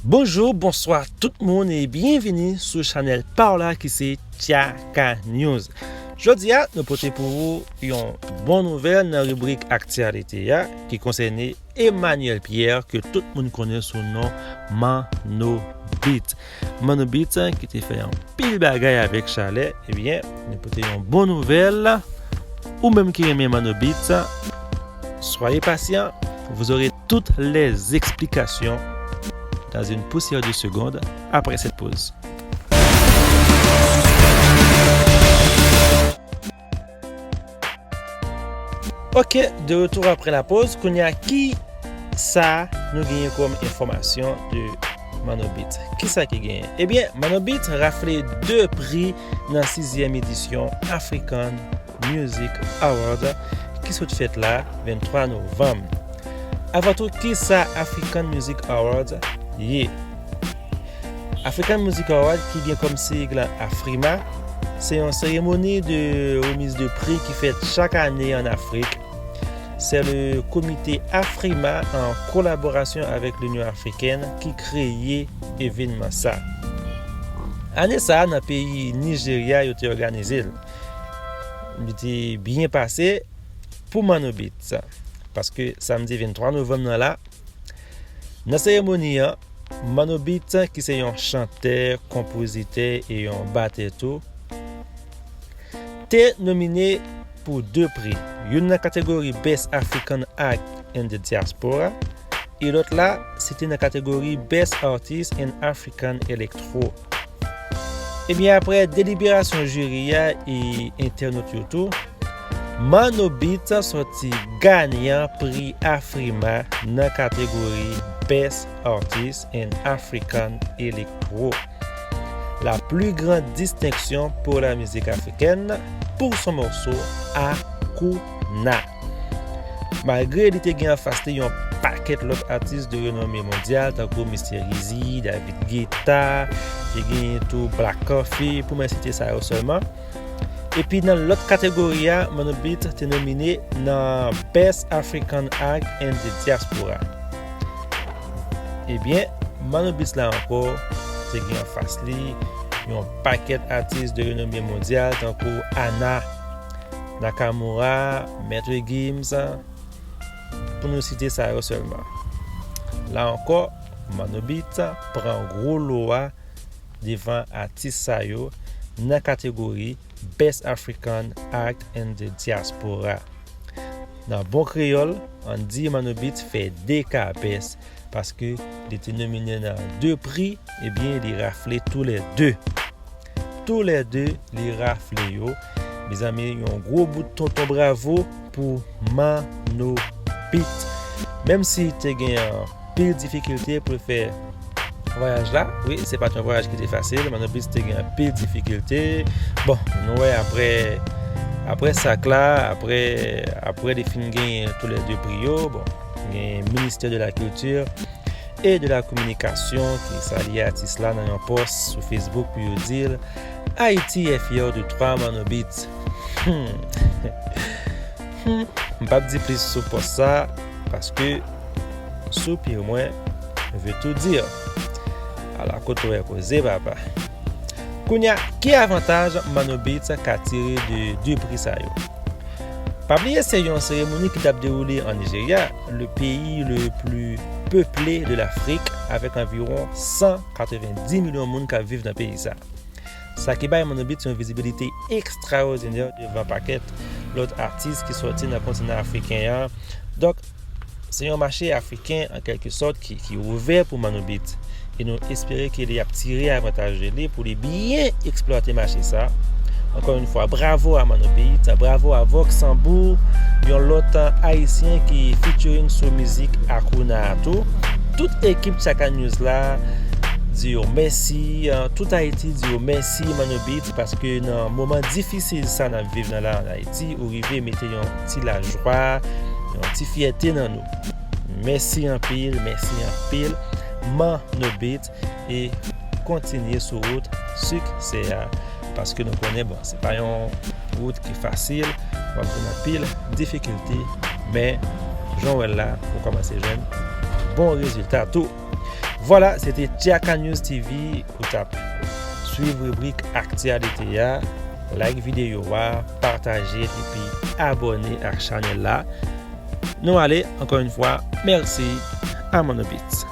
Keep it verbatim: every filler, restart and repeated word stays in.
Bonjou, bonswa tout moun e byenvini sou chanèl pa w la ki se Tchaka News. Jodi a, nou pote pou ou yon bon nouvèl nan ribrik aktyalite a ki konsène Emmanuel Pierre ke tout moun konnen sou non Manno Beats. Manno Beats ki te fè yon pil bagay avèk chalè, ebyen, nou pote yon bon nouvèl. Ou menm ki renmen Manno Beats, soyez patient, vous aurez toutes les explications dans une poussière de seconde après cette pause. Ok, de retour après la pause. Kounye a, ki sa nou genyen kòm enfòmasyon de Manno Beats? Ki sa ki genyen? Ebyen, Manno Beats rafle de pri nan sizyèm edisyon African Music Award ki sot fèt la, venntwa novanm. Avan tou, ki sa African Music Award ye? African Music Award, ki gen kòm sig AFRIMA, se yon seremoni de remiz de pri ki fèt chak ane an Afrik. Se le komite AFRIMA, an kolaborasyon avèk Linyon Afrikèn, ki kreye evenman sa. Ane sa a, nan peyi Nijerya, yo te òganize l. Li te byen pase pou Manno Beats, paske samdi venntwa novanm nan la, nan seremoni an, Manno Beats, ki se yon chantè, konpozitè e yon batè tou, te nomine pou de pri, youn nan kategori Best African Act in the Diaspora, e lòt la, se te nan kategori Best Artist in African Electro. Ebyen, apre deliberasyon jiri a e entènot yo tou, Manno Beats sòti ganyan pri AFRIMA nan kategori Best Artist in African Electro, la plus grande distinction pour la musique africaine, pour son morceau Akuna. Malgre li te gen anfas li yon pakèt lòt atis de renome mondyal, tankou Mister Eazi, David Guetta, te genyen tou Black Coffee, pou mwen site sa yo sèlman. Epi nan lòt kategori a, Manno Beats te nomine nan Best African Act in the Diaspora. Ebyen, Manno Beats la ankò, te gen anfas li yon pakèt atis de renome mondyal, tankou Ana Nakamura, Maître Gims, pou nou site sa yo sèlman. La ankò, Manno Beats pran gwo lo a devan atis sa yo nan kategori Best African Act in the Diaspora. Nan bon kreyòl, ann di Manno Beats fè de ka best, paske li te nomine nan de pri, ebyen, li rafle toulède. Toulède, li rafle yo. Mezanmi, yon gwo bout tonton bravo pou Manno Beats. Menm si te gen anpil difikilte pou l fè vwayaj la, wi, se pa t yon vwayaj ki te fasil, Manno Beats te gen anpil difikilte. Bon, nou wè apre, apre sak la, apre, apre li fin genyen toulède pri yo, bon, gen Ministè de la Kilti e de la Kominikasyon ki salye atis la nan yon pòs sou Facebook pou yo di l, Haïti est fière de toi, Manno Beats. Hmm. Hmm. M p ap di plis sou pòs sa, paske soupir mwen veut tout dire. Ala kote w wè koze, papa. Kounye a, ki avantaj Manno Beats ka tire de de pri sa yo? Pa bliye, se yon seremoni ki t ap dewoule an Nijerya, le pays le plus peuplé de l'Afrique, avèk anviwon san katrevenndis milyon moun k ap viv nan peyi sa. Sa ki bay Manno Beats yon vizibilite ekstraòdinè devan pakèt lòt atis ki sòti nan kontinan afriken an. Donk, se yon mache afriken, an kèlke sòt, ki, ki ouvè pou Manno Beats. E nou espere ke li ap tire avantaj de li pou li byen eksplwate mache sa. Ankò yon fwa, bravo a Manno Beats, bravo a Vox Sambou, yon lòt ayisyen ki featuring sou mizik Akuna a tou. Tout ekip Tchaka News la di yo mèsi, tout Ayiti di yo mèsi, Manno Beats, paske nan moman difisil sa n ap viv nan la an Ayiti, ou rive mete yon ti lajwa, yon ti fyète nan nou. Mèsi anpil, mèsi anpil, Manno Beats, e kontinye sou wout siksè a, paske nou konnen, bon, se pa yon wout ki fasil, w ap jwenn anpil difikilte, men, jan w wè l la, ou kòmanse jwenn bon rezilta tou. Vwala, se te T A K News T V. Ou t ap swiv ribrik aktyalite a. Like videyo a, pataje epi abòne ak chanèl la. Nou ale, ankò yon fwa, mèsi. I'm on the beat.